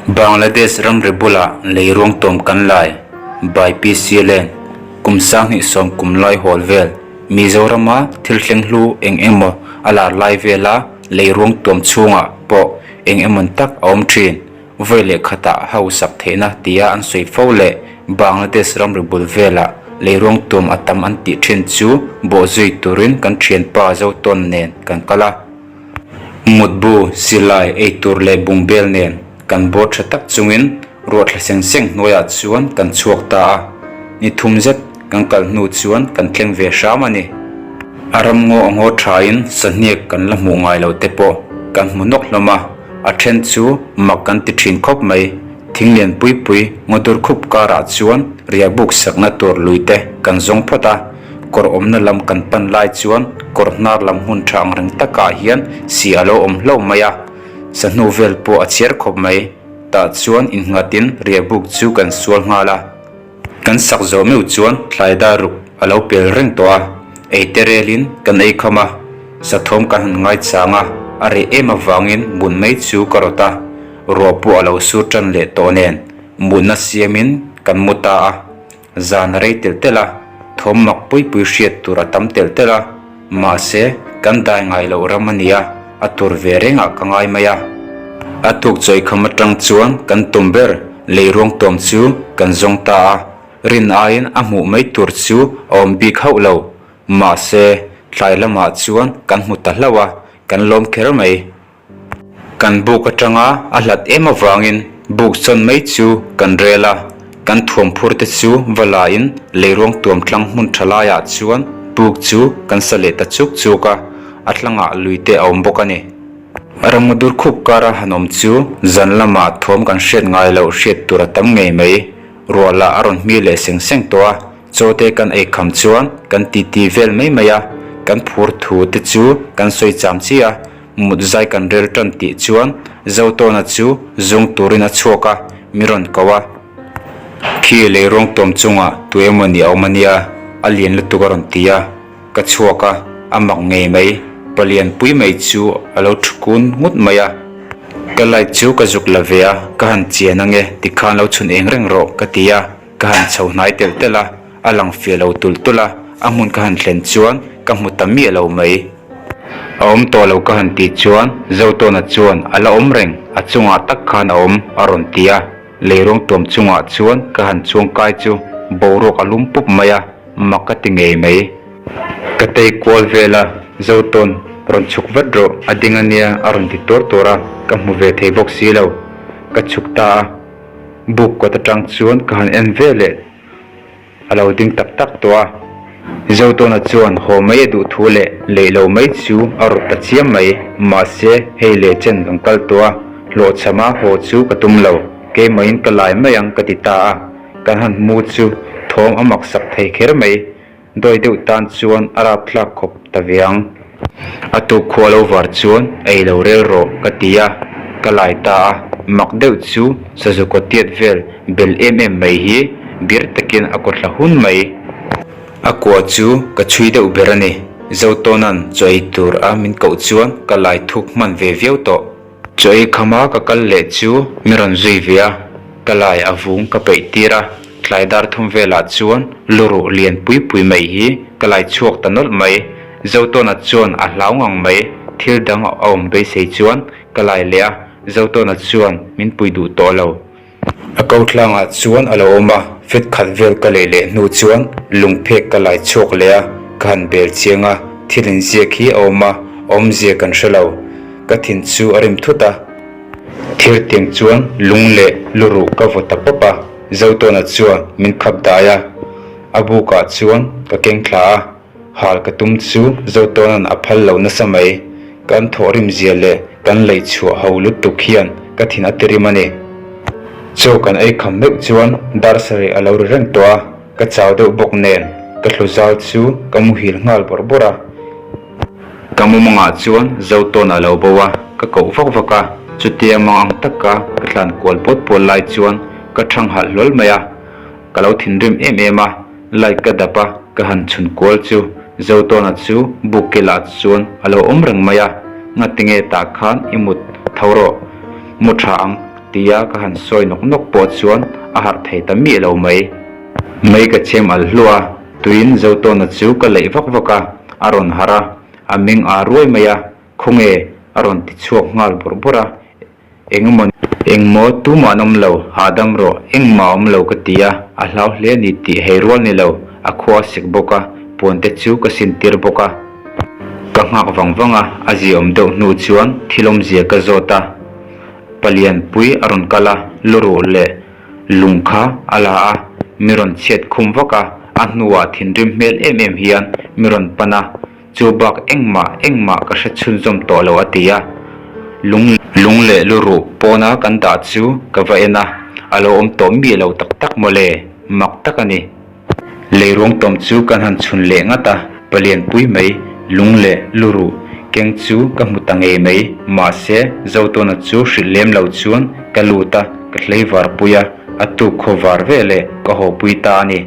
Bangladesh ramri bulah lei ruang tawm kan lai, by PC Lane, kum 2010 kum lai hawl vel, Mizorama thil thleng hlu eng emaw a lar lai vela lei ruang tuam chhungah pawh eng emawn tak a awm thin. Vawi leh khatah hausak theihna tia an sawi fo leh Bangladesh ramri bul velah lei ruang tuam a tam an tih thin chu bawhzui turin kan thianpa Zotawn nen kan kal a. Mutbu, silai, eitur leh bungbel nen kan bawr tha tak chungin ruah thla seng seng hnuaiah chuan kan chhuak ta a, ni thum zet kan kal hnu chuan kan thleng ve hram a ni. A ram ngaw a ngaw thain sahniak kan la hmuh ngai lo te pawh kan hmu nawk hlawm a, a then chu mak kan ti thin khawp mai. Thing lian pui pui ngaw dur khup karah chuan riahbuk sakna tur lui te kan zawng phawt a. Kawr awmna lam kan pan lai chuan kawr hnar lam hmun tha ang reng takah hian si a lo awm hlauh mai a, sahnu vel pawh a chhiar khawp mai. Tah chuan innghatin riahbuk chu kan sual nghal a. Kan sak zawh meuh chuan thlai dar ruk a lo pel reng tawh a, ei te relin kan ei kham a, sathawm kan han ngaichang a, a reh em avangin mut mai chu ka rawt a, ruah pawh a lo sur tan leh tawh nen mutna siamin kan mu ta a. Zan a rei telh telh a, thawm mak pui pui hriat tur a tam telh telh a, mahse kan dai ngai loh ram a nia, a tur ve rengah ka ngai mai a. A tuk chawikham atang chuan kan tum ber lei ruang tawm chu kan zawng ta a, rin aiin a hmuh mai tur chu a awm bik hauh lo, mahse tlai lamah chuan kan hmu ta hlauh a, kan lawm kher mai. Kan buk atanga a hlat em avangin buk chawn mai chu kan rel a, kan thuam phur te chu va lain leiruang tuam tlang hmun tha laiah chuan buk chu kan sa leh ta chuk chuk a, a tlangah lui te a awm bawk a ni. Ramngadur khup kara han awm chu zan lamah thuam kan hriat ngai loh hriat tur a tam ngei mai. Ruah lah a rawn hmi leh seng seng tawh a, chaw te kan ei kham chuan kan titi vel mai mai a, kan phur thu te chu kan sawi cham chiah a. Mut zai kan rel tan tih chuan Zotawna chu zung turin a chhuak a, mi rawn ko a. Khi lei ruang tawm chungah tu emaw ni a awm a nia, a lian lutuk a rawn ti a. Ka chhuak a, a mak ngei mai, palian pui mai chu a lo thu kun ngut mai a. Ka light chu ka zuk la ve a, ka han chian ange tikhan lo chhun eng reng rawh ka ti a. Ka han chho hnai telh telh a, a lang fiah lo tulh tulh a, a hmun ka han thlen chuan ka hmu ta miah lo mai. A awm tawh lo ka han tih chuan Zotawna chuan a la awm reng, a chungah tak khan a awm a rawn ti a, leiruang tuam chungah chuan ka han chuang kai chu boruak a lum pup mai a, mak ka ti ngei mai. Ka tei kual vel a, Zotawn rawn chhuk vat rawh, a ding a nia a rawn ti tuar tuar a, ka hmu ve thei bawk si lo. Ka chhuk ta a. Buk kawt atang chuan ka han en ve leh a lo ding tak tak tawh a. Zotawna chuan haw mai a duh thu leh leih lo mai chu a rawt ta chiam mai. Mahse, hei leh chen kan kal tawh a, hlawhchhama haw chu ka tum lo, keimahin ka lai mai ang ka ti ta a. Kan han hmu chu thawm a maksak thei kher mai. Dawi deuh tan chuan a rap thlak khawp ta ve ang. A tuk khua lo var chuan ei lo rel rawh ka ti a, ka lai ta a, mak deuh chu sazu kaw tiat vel bel em em mai hi bir takin a kaw thla hun mai. A kua chu ka chhui deuh ber a ni. Zotawna'n chaw ei tur a min koh chuan ka lai thuk hman ve viau tawh. Chaw ei khama ka kal leh chu mi rawn zui ve a, ka lai a vung ka peih tir a, tlai dar thum velah chuan luruh lian pui pui mai hi ka lai chhuak ta nawlh mai. Zotawna chuan a hlau ngang mai, thil dang a awm beisei chuan ka lai leh a, Zotawna chuan min pui duh tawh lo. A ko tlangah chuan a lo awm a, fit khat vel ka lei leh hnu chuan lungphek ka lai chhuak leh a, ka han bel chiang a, thil inziak hi a awm a, awmzia kan hre lo. Ka thin chu a rim thut a. Thir tiang chuan lung leh luruh ka vaw ta pawp a, Zotawna chuan min khap dai a, a bukah chuan ka keng thla a. Hal ka tum chu Zotawna'n a phal lo nasa mai. Kan thawhrim zia leh kan lei chhuah ho lutuk hian ka thin a tirim a ni. Chaw kan ei kham meuh chuan dar sarih a lo ri reng tawh a, ka chau deuh bawk nen ka hlu zal chu ka muhil nghal bawrh bawrh a. Ka mumangah chuan Zotawn a lo bo a, ka koh vak vak a, chutia mang ang taka ka tlan kual puat puat lai chuan ka thang halh hlawl mai a, ka lo thinrim em em a. Light ka dap a, ka han chhun kual chu Zotawna chu buk kelah chuan a lo awm reng mai a, Ngatinge tah khan i mut tho rawh, mu tha ang. Tia ka han sawi nawk nawk pawh chuan a harh thei ta miah lo mai. Mei ka chhem al hluah a, tuiin Zotawna chu ka leih vak vak a, a rawn harh a, a meng aa ruai mai a, khawnge a rawn ti chhuak nghal bawrh bawrh a, engemaw engmaw tumah an awm lo, hahdam rawh, engmah a awm lo ka ti a, a hlau hle a ni tih hei rual ni lo, a khua a sik bawk a, puan te chu ka sin tir bawk a. Ka nghak vang vang a, a ziaawm deuh hnu chuan thil awmzia ka zawt a. Palianpui a rawn kal a, luruh leh lung kha a la a, mi rawn chhiat khum vak a, a hnuah thinrim hmel em em hian mi rawn pan a, chu bak engmah engmah ka hre chhunzawm tawh lo a ti a, lung lung leh luruh pawna kan dah chu ka va en a, a lo awm tawh miah lo tak tak mawle, mak tak a ni. Leiruang tawm chu kan han chhun leh ngat a, palianpui mai, lung leh luruh keng chu ka hmu ta ngei mai. Mahse, Zotawna chu hrilh lem lo chuan ka lut a, ka hlei varpui a, a tuk khaw var ve leh ka hawpui ta a ni.